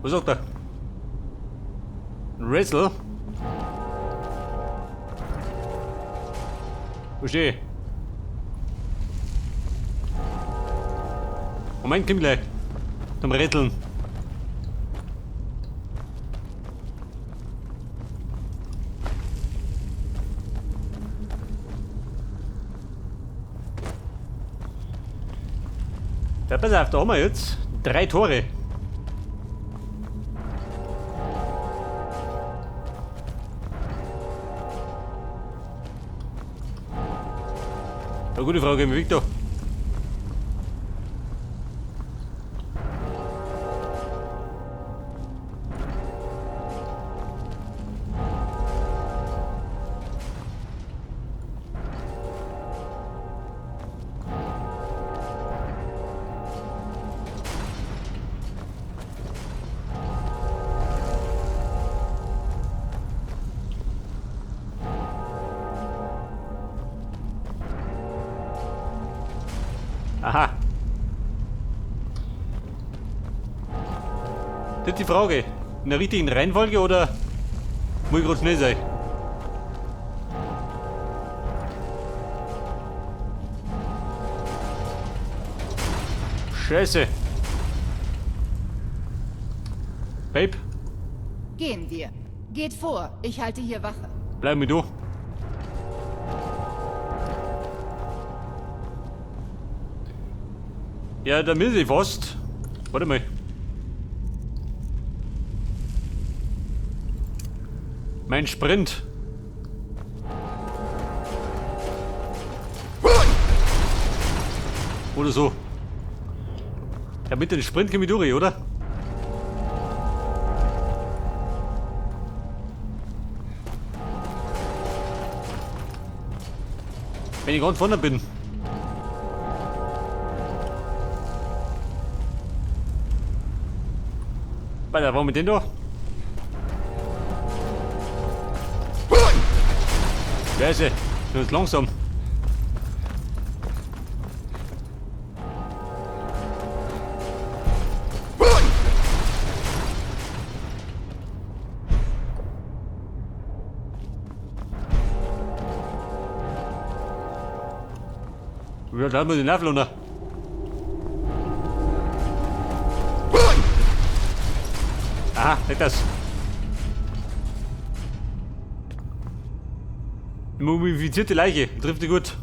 Was sagt er? Ein Rätsel? Wo steh ich? Moment, komm gleich. Zum Rätseln. Ja, pass auf, da haben wir jetzt 3 Tore. Ja, gute Frage, Victor. Aha. Das ist die Frage. In der richtigen Reihenfolge oder muss ich grad schnell sein? Scheiße. Babe. Gehen wir. Geht vor. Ich halte hier Wache. Bleib mit du. Ja, da muss ich fast. Warte mal. Mein Sprint. Oder so. Ja, mit dem Sprint komm ich durch, oder? Wenn ich ganz vorne bin. Weiter, warum mit dem da? Scheiße, das ist langsam. Ja, da haben wir den Nerv runter. Aha, nicht das. Mumifizierte Leiche, trifft die gut.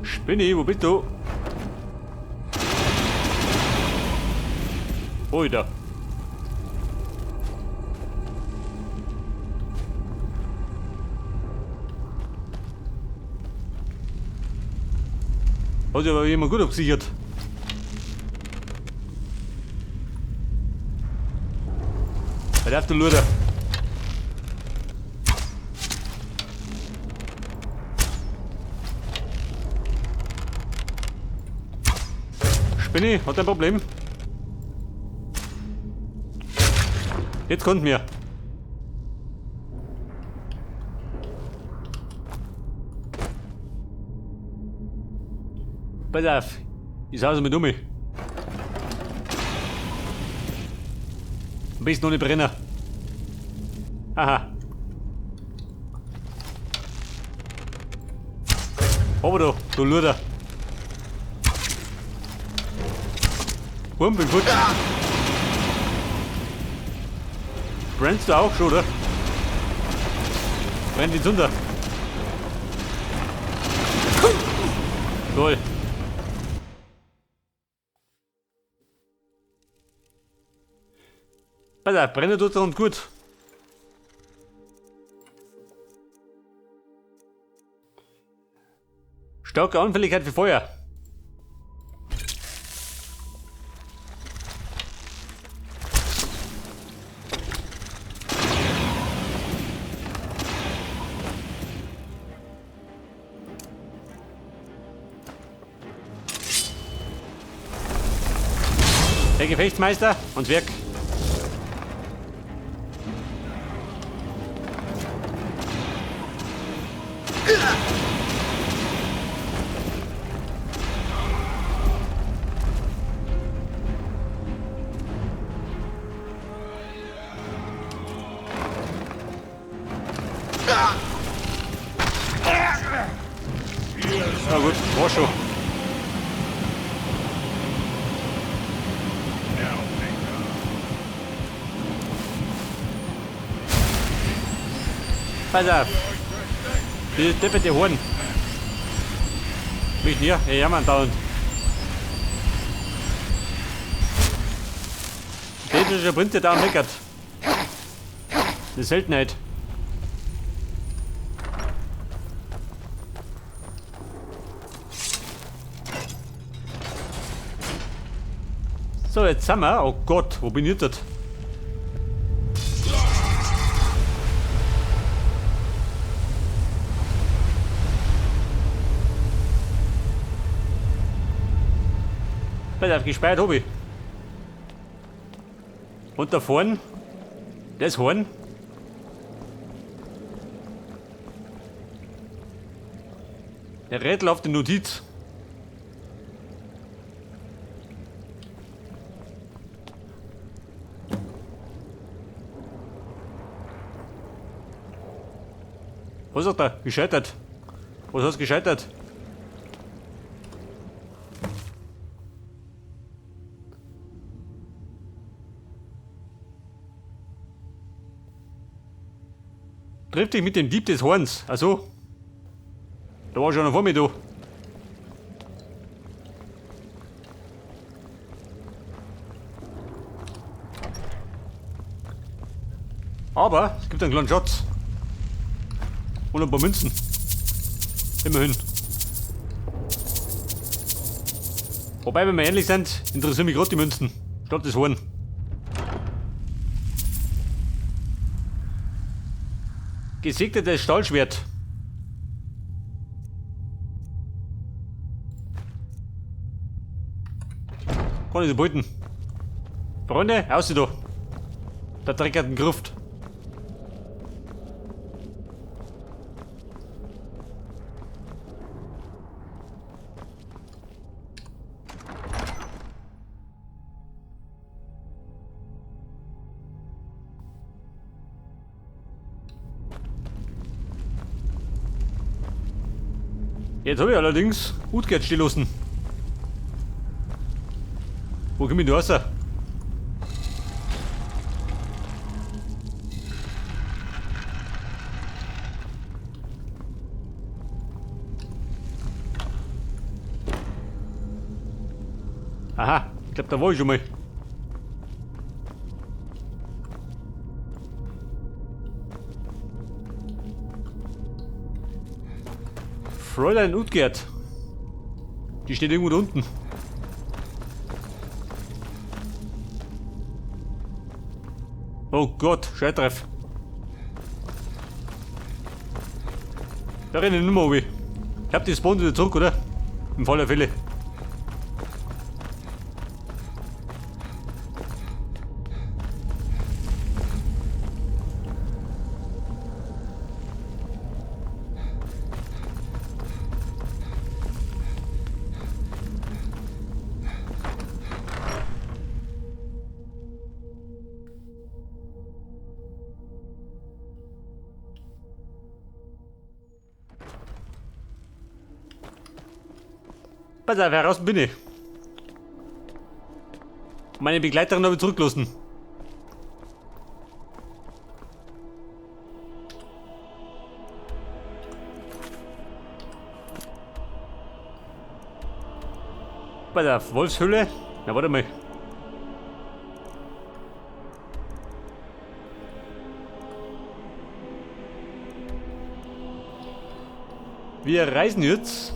Spinni, wo bist du? Oida. Hat sich aber jemand gut abgesichert. Halt auf, du Luder. Spinni, hat ein Problem. Jetzt kommt mir. Pass auf, ich sau's mit um. Am besten ohne Brenner. Aha. Aber da, du Luder. Wurm, bin gut. Brennst du auch schon, oder? Brennt die Zunder. Toll. Pass auf, brennen tut und gut. Starke Anfälligkeit für Feuer. Der Gefechtsmeister und Werk. Na gut, war schon. Pass auf. Die depperte Horn. Mich nicht, ich jammer dauernd. Steht schon der Prinz, da meckert. Eine Seltenheit. So, jetzt sind wir. Oh Gott, wo bin ich jetzt? Pass auf, gespeichert hab ich. Und da vorne, das Horn. Der Rätsel auf die Notiz. Was hat er? Gescheitert. Was hast du gescheitert? Triff dich mit dem Dieb des Horns. Also, da war schon noch vor mir da. Aber es gibt einen kleinen Schatz. Und ein paar Münzen. Immerhin. Wobei, wenn wir ehrlich sind, interessieren mich gerade die Münzen. Statt das Horn. Gesegnetes Stahlschwert. Kann ich so beuten. Freunde, aus da. Der Dreck hat einen Gruft. Jetzt habe ich allerdings Utgard stehen lassen. Wo komm ich denn raus? Aha, ich glaub, da war ich schon mal. Fräulein Utgard. Die steht irgendwo da unten. Oh Gott, Scheitreff. Da renne ich nicht mehr runter. Ich hab die Spawn wieder zurück, oder? Im Fall der Fälle. Pass auf, heraus bin ich. Meine Begleiterin habe ich zurückgelassen. Pass auf, Wolfshöhle. Na, warte mal. Wir reisen jetzt.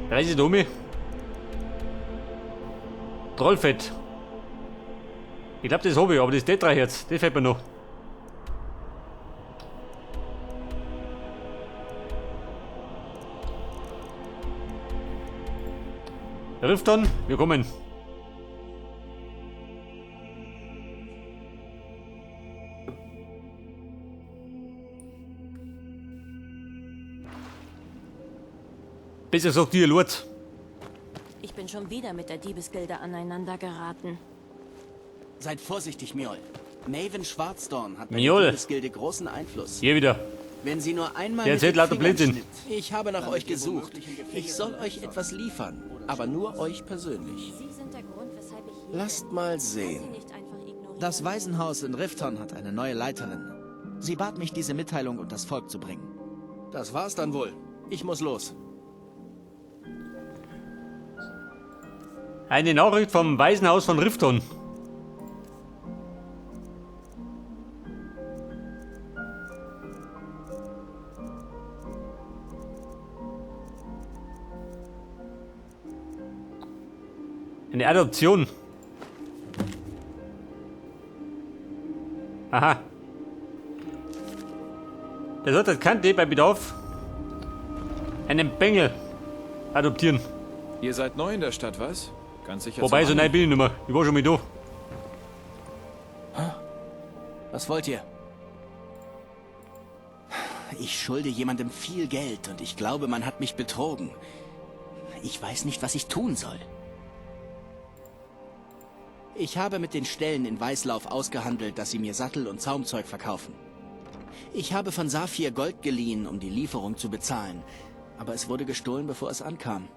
Reise Domi. Trollfett. Ich glaub, das hab ich, aber das D3 jetzt, das fehlt mir noch. Rifton, wir kommen. Besser gesagt, ihr Lord. Ich bin schon wieder mit der Diebesgilde aneinander geraten. Seid vorsichtig, Mjol. Maven Schwarzdorn hat bei Mjol. der Diebesgilde großen Einfluss. Hier wieder. Wenn sie nur einmal Der mit erzählt den lauter Fingern Blödsinn. schnippt. Ich habe nach euch gesucht. Ich soll euch etwas liefern, aber nur euch persönlich. Sie sind der Grund, weshalb ich hier Lasst bin. mal Ich kann sie sehen. nicht einfach ignorieren. Das Waisenhaus in Rifton hat eine neue Leiterin. Sie bat mich, diese Mitteilung und das Volk zu bringen. Das war's dann wohl. Ich muss los. Eine Nachricht vom Waisenhaus von Rifton. Eine Adoption. Aha. Der sollte Kante bei Bedarf einen Bengel adoptieren. Ihr seid neu in der Stadt, was? Ganz sicher. Wobei, zum so neu Angeln. bin ich nicht mehr. Ich war schon mal da. Was wollt ihr? Ich schulde jemandem viel Geld und ich glaube, man hat mich betrogen. Ich weiß nicht, was ich tun soll. Ich habe mit den Ställen in Weißlauf ausgehandelt, dass sie mir Sattel und Zaumzeug verkaufen. Ich habe von Saphir Gold geliehen, um die Lieferung zu bezahlen, aber es wurde gestohlen, bevor es ankam.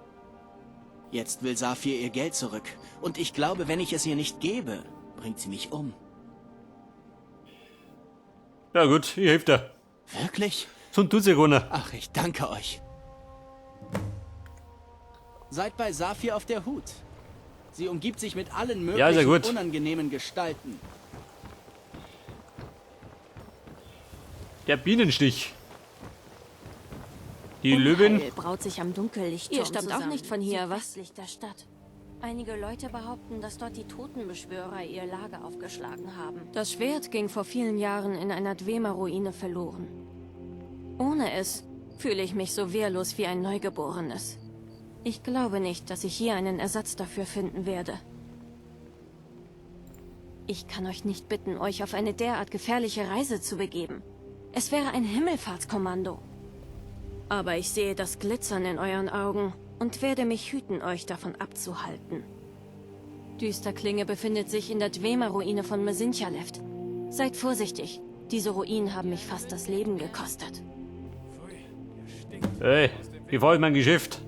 Jetzt will Saphir ihr Geld zurück und ich glaube, wenn ich es ihr nicht gebe, bringt sie mich um. Ja gut, ich helfe dir. Wirklich? So tut's ja keiner. Ach, ich danke euch. Seid bei Saphir auf der Hut. Sie umgibt sich mit allen Ja, möglichen sehr gut. unangenehmen Gestalten. Der Bienenstich. Die Löwin. Unheil braut sich am Dunkellichtturm Ihr stammt auch zusammen, nicht von hier, was? südwestlich der Stadt. Einige Leute behaupten, dass dort die Totenbeschwörer ihr Lager aufgeschlagen haben. Das Schwert ging vor vielen Jahren in einer Dwemer-Ruine verloren. Ohne es fühle ich mich so wehrlos wie ein Neugeborenes. Ich glaube nicht, dass ich hier einen Ersatz dafür finden werde. Ich kann euch nicht bitten, euch auf eine derart gefährliche Reise zu begeben. Es wäre ein Himmelfahrtskommando. Aber ich sehe das Glitzern in euren Augen und werde mich hüten, euch davon abzuhalten. Düsterklinge befindet sich in der Dwemer-Ruine von Mzinchaleft. Seid vorsichtig, diese Ruinen haben mich fast das Leben gekostet. Ey, wie war mein Geschäft?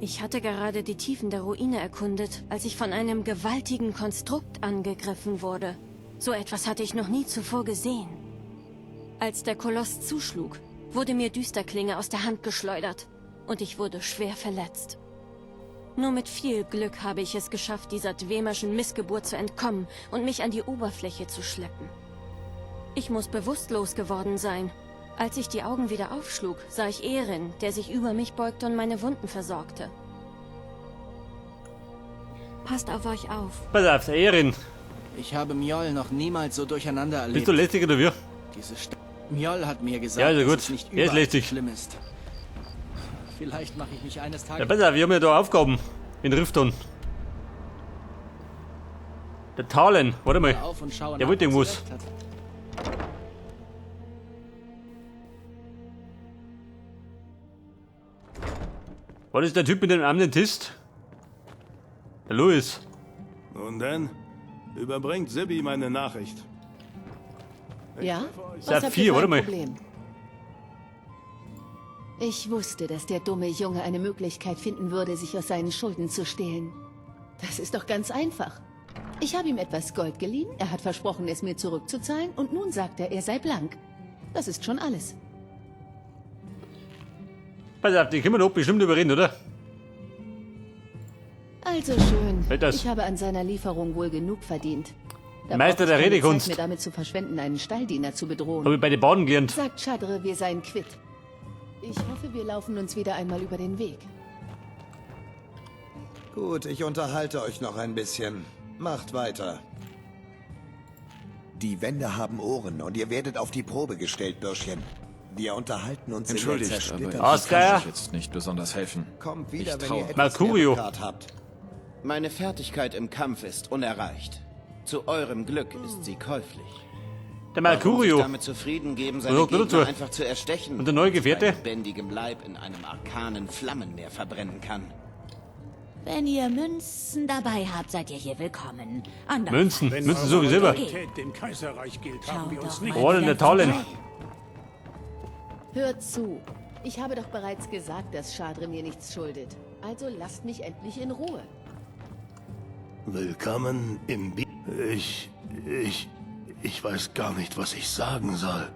Ich hatte gerade die Tiefen der Ruine erkundet, als ich von einem gewaltigen Konstrukt angegriffen wurde. So etwas hatte ich noch nie zuvor gesehen. Als der Koloss zuschlug, wurde mir Düsterklinge aus der Hand geschleudert und ich wurde schwer verletzt. Nur mit viel Glück habe ich es geschafft, dieser dwemerschen Missgeburt zu entkommen und mich an die Oberfläche zu schleppen. Ich muss bewusstlos geworden sein. Als ich die Augen wieder aufschlug, sah ich Erin, der sich über mich beugte und meine Wunden versorgte. Passt auf euch auf. Pass auf, der Erin. Ich habe Mjol noch niemals so durcheinander erlebt. Bist du lästig oder wir? Diese St Mjol hat mir gesagt, Ja, ist ja dass gut. es nicht Er ist überall so lästig. schlimm ist. Vielleicht mache ich mich eines Ja, Tages pass auf, wir haben ja da Aufgaben. In Rifton. Der Talen, warte mal. auf und schaue Der nach, wollte ob sie irgendwas. recht hat. War das der Typ mit dem Amnetist? Der Louis. Nun denn, überbringt Sibi meine Nachricht. Ja? Was habt ihr Saphir, für warte ein mal. Problem? Ich wusste, dass der dumme Junge eine Möglichkeit finden würde, sich aus seinen Schulden zu stehlen. Das ist doch ganz einfach. Ich habe ihm etwas Gold geliehen, er hat versprochen, es mir zurückzuzahlen, und nun sagt er, er sei blank. Das ist schon alles. Pass auf, die können wir doch bestimmt überreden, oder? Also schön. Halt das. Ich habe an seiner Lieferung wohl genug verdient. Da Meister brauche der ich keine Redekunst. Zeit mehr damit zu verschwenden, einen Stalldiener zu bedrohen. Habe ich bei den Baden gelernt. Sagt Chadre, wir seien quitt. Ich hoffe, wir laufen uns wieder einmal über den Weg. Gut, ich unterhalte euch noch ein bisschen. Macht weiter. Die Wände haben Ohren und ihr werdet auf die Probe gestellt, Bürschchen. Wir unterhalten uns in der Entschuldigt, aber ich zersplitterten kann Oscar. euch jetzt nicht besonders helfen. Kommt wieder, Ich wenn trauere. ihr etwas Mercurio. mehr Rückgrat habt. Meine Fertigkeit im Kampf ist unerreicht. Zu eurem Glück ist sie käuflich. Der Warum sich Mercurio. damit zufrieden geben, seine Was sagt er Gegner dazu? einfach zu erstechen. Und der neue und sie Gefährte? Bei lebendigem Leib in einem arkanen Flammenmeer verbrennen kann. Wenn ihr Münzen dabei habt, seid ihr hier willkommen. Andernfalls- Münzen, Münzen so wie Silber. Dem Kaiserreich gilt, Schaut doch mal Wo war denn der wieder Talen? vorbei. Hört zu. Ich habe doch bereits gesagt, dass Schadre mir nichts schuldet. Also lasst mich endlich in Ruhe. Willkommen im Bi... Ich weiß gar nicht, was ich sagen soll.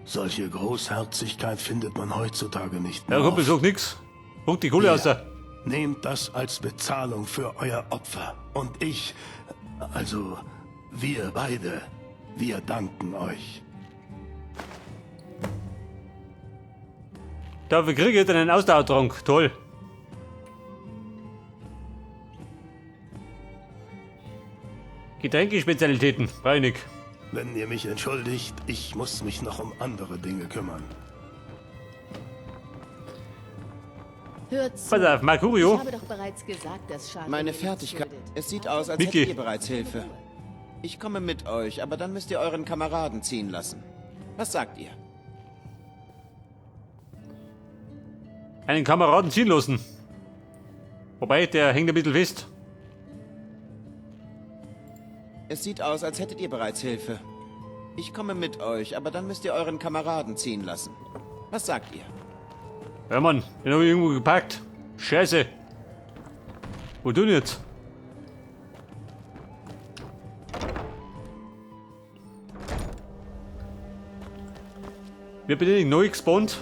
Solche Großherzigkeit findet man heutzutage nicht mehr. Ja, Kumpel, oft. sag nix. Huck die Kohle Hier, aus da. Nehmt das als Bezahlung für euer Opfer. Und ich, also wir beide, wir danken euch. Dafür kriege ich jetzt einen Ausdauertrank. Toll. Getränkespezialitäten. Reinig. Wenn ihr mich entschuldigt, ich muss mich noch um andere Dinge kümmern. Hört zu. Pass auf, Mercurio. Ich habe doch bereits gesagt, dass Schadre Meine mir nichts Fertigkeit. schuldet. Es sieht aus, als Mickey. hättet ihr bereits Hilfe. Ich komme mit euch, aber dann müsst ihr euren Kameraden ziehen lassen. Was sagt ihr? Einen Kameraden ziehen lassen. Wobei, der hängt ein bisschen fest. Es sieht aus, als hättet ihr bereits Hilfe. Ich komme mit euch, aber dann müsst ihr euren Kameraden ziehen lassen. Was sagt ihr? Ja, Mann, den hab ich irgendwo gepackt. Scheiße. Wo tun jetzt? Wir bin ich neu gespawnt.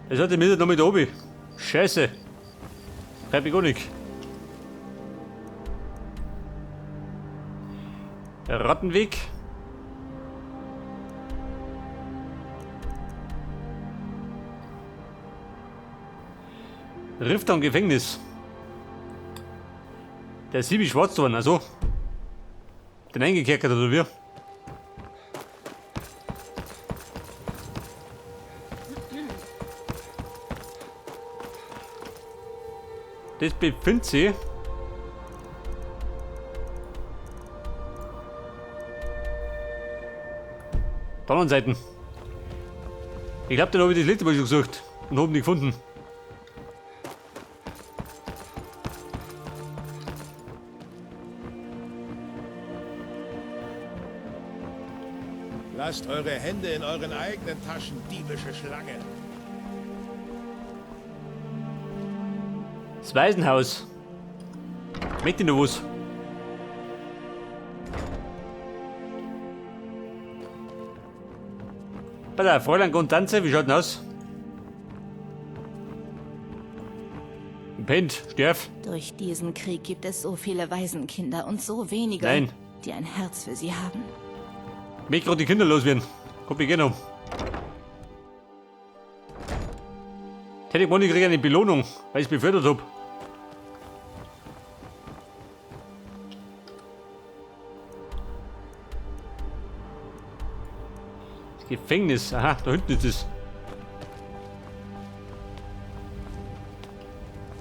Es hat die Mitte noch mit oben. Scheiße. Hab ich gar nicht. Rattenweg. Rifton Gefängnis. Der ist ziemlich schwarz geworden, also. Den eingekerkert oder wie? Das befindet sich auf der anderen Seite. Ich glaube, den habe ich das letzte Mal schon gesucht und habe ihn nicht gefunden. Lasst eure Hände in euren eigenen Taschen, diebische Schlange. Das Waisenhaus. Mit in der was. Pass auf, Fräulein Constanze, wie schaut denn aus? Pennt, Sterf. Durch diesen Krieg gibt es so viele Waisenkinder und so wenige, Nein. die ein Herz für sie haben. Mich gerade die Kinder loswerden. Komm, wir gehen um. Hätte ich gewonnen, ich kriege eine Belohnung, weil ich es befördert hab. Das Gefängnis, aha, da hinten ist es.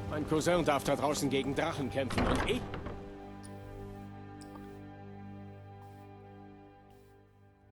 Mein Cousin darf da draußen gegen Drachen kämpfen und ich...